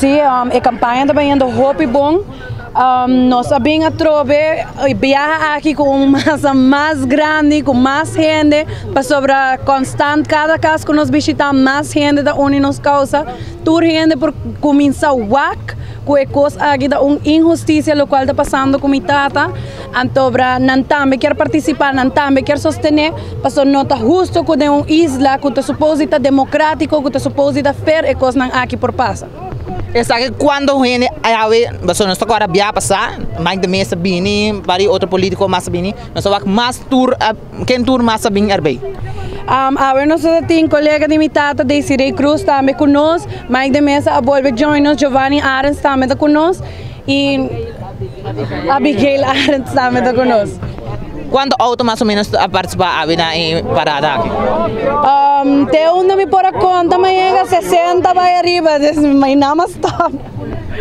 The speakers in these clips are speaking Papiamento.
Si, e campaña ta bayendo hopi bon. Nos a bin atrobe e biaha aki cu un masa mas grandi, cu mas hende, pasobra constant cada cas cu nos bishita mas hende ta uni nos causa. Tur hende por cuminsa wak cu e cos aki ta un inhusticia locual ta pasando cu mi tata. Antobra nan tambe kier participa, nan tambe kier sostene, pasobra no ta husto cu den un isla cu ta supos di ta democratico, cu ta supos di ta fair e cosnan aki por pasa. Esaki cuando hende awe, pasobra nos ta corda bia pasa, Mike de Meza bini, varios otro politico mas a bini, nos a wak mas tur, ken tur mas a bin erbey? Awe nos ta tin colega di mi tata Desiree Cruz tambe cu nos, Mike de Meza a bolbe join nos, Giovanni Arends tambe ta cu nos y Abigail Arends tambe ta cu nos. Cuanto auto mas o menos a participa awe na e parada aki? Te unda mi por a conta mi a yega 60 bay ariba, mi na mas stop.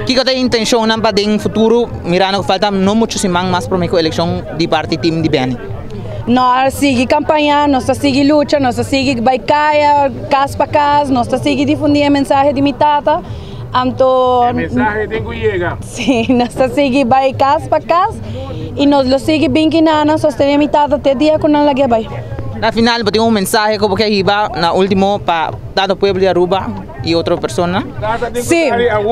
Kiko ta e intencionnan pa den futuro mirando cu falta no mucho siman mas prome cu eleccion di parti team di Benny? No a sigui campaña, nos ta sigui lucha, nos ta sigui bay caya, cas pa cas, nos ta sigui difundi e mensahe di mi tata, anto. E mensahe tin cu yega. Si, nos ta sigui bay cas pa cas y nos lo sigui bin kinana sostene mi tata te dia cu nan lag'e bay. Na final bo tin un mensahe cu bo ke hiba na ultimo pa tanto pueblo di Aruba y otro persona? Si,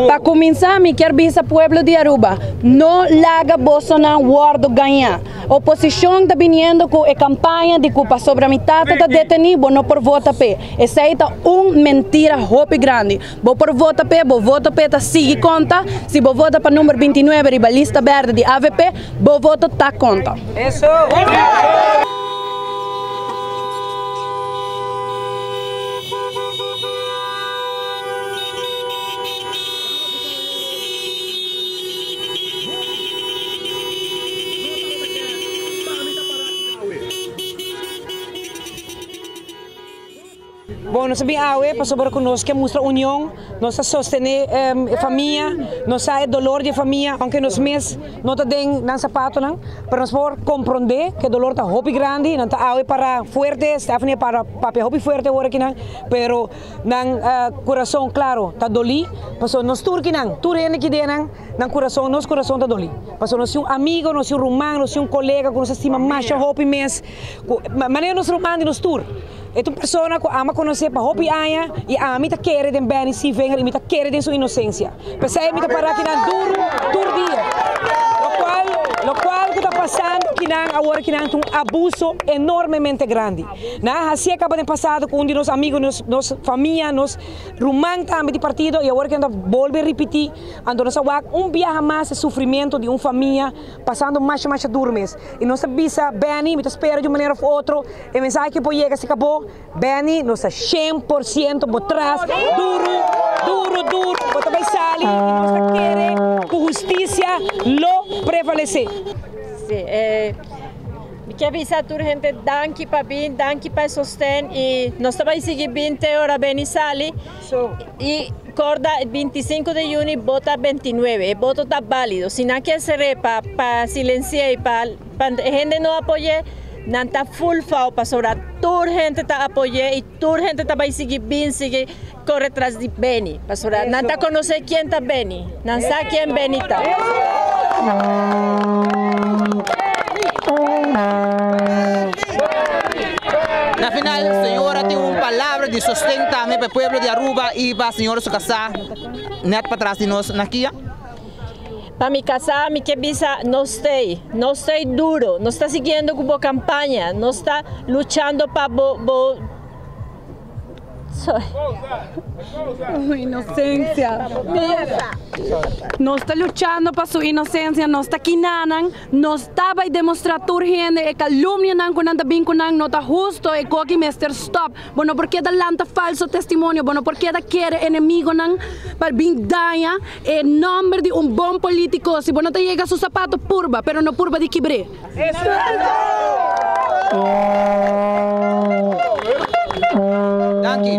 pa cuminsa mi kier bisa pueblo di Aruba, no laga bosonan wordo gaña. Oposicion ta biniendo cu e campaña di cu pasobra mi tata ta deteni bo no por vota p'e. Esey ta un mentira hopi grandi. Bo por vota p'e, bo voto p'e ta sigui konta. Si bo vota pa number 29 riba lista berde di avp, bo voto ta konta. Bon, nos a bin awe pasobra ku nos ke mustra union, nos ta sostené e famia, nos sa e dolor di e famia, aunke nos mes no ta den nan sapatonan, pero nos por komprondé ku e dolor ta hopi grandi, nan ta awe para fuerte, Stephanie a para papia hopi fuerte awor akinan, pero nan kurason klaro ta dolí, pasobra nos tur kinan, tur hende ki den nan, nan kurason, nos kurason ta dolí, pasobra nos tin un amigo, nos tin un ruman, nos tin un kolega ku nos ta stima masha hopi mes, ku manera nos ruman di nos tur. E ta un persona ku ami a konosé pa hopi aña i ami ta kere den Benny Sievinger i mi ta kere den su inosensia. P'esei mi ta para kinan duru tur dia. Lokual lokual ku ta pasando kinan awor kinan ta un abuso enormemente grandi. Nan a hasié kaba den pasado ku un di nos amigo, nos nos famia, nos ruman tambe di partido i awor kinan ta bolbe ripití. Anto nos a wak un biaha mas e sufrimiento di un famia pasando masha masha duru mes. I nos ta bisa Benny, mi ta spera di un manera òf otro E mensahe ki por yega si ka bo, Benny, nos ta 100% bo tras, duru, duru, duru, bo ta bai sali i nos ta kere ku hustisia lo prevalesé. Sí, mi ke bisa tur hende danki pa bin, danki pa e sosten i nos ta bai sigui bin te ora Benny sali i korda e 25 di juni bota 29, e boto ta balido, si nan ke ser'é pa pa silensi'é i pa Pa e hende no apoy'é, nan ta full fout pasobra tur hende ta apoy'é i tur hende ta bai sigui bin sigui kore tras di Benny pasobra nan ta konosé kien ta Benny, nan sa kien Benny ta. Na final, señora tin un palabra di sosten tambe pa e pueblo di Aruba i pa señora su kasá net patras di nos na kia. Pa mi kasá mi ke bisa nos stay, nos stay duro, nos ta siguiendo ku bo kampaña, nos ta luchando pa bo bo sorry. Su inosensia. Nos ta luchando pa su inosensia, nos ta kinanan, nos ta bai demostrá tur hende e kalumnianan ku nan ta bin ku nan no ta husto, e koki mester stòp. Bo no por keda lanta falso testimonio, bo no por keda kere enemigonan pa bin daña e nomber di un bon politico. Si bo no ta yega su sapato, purba, pero no purba di kibr'é. Danki.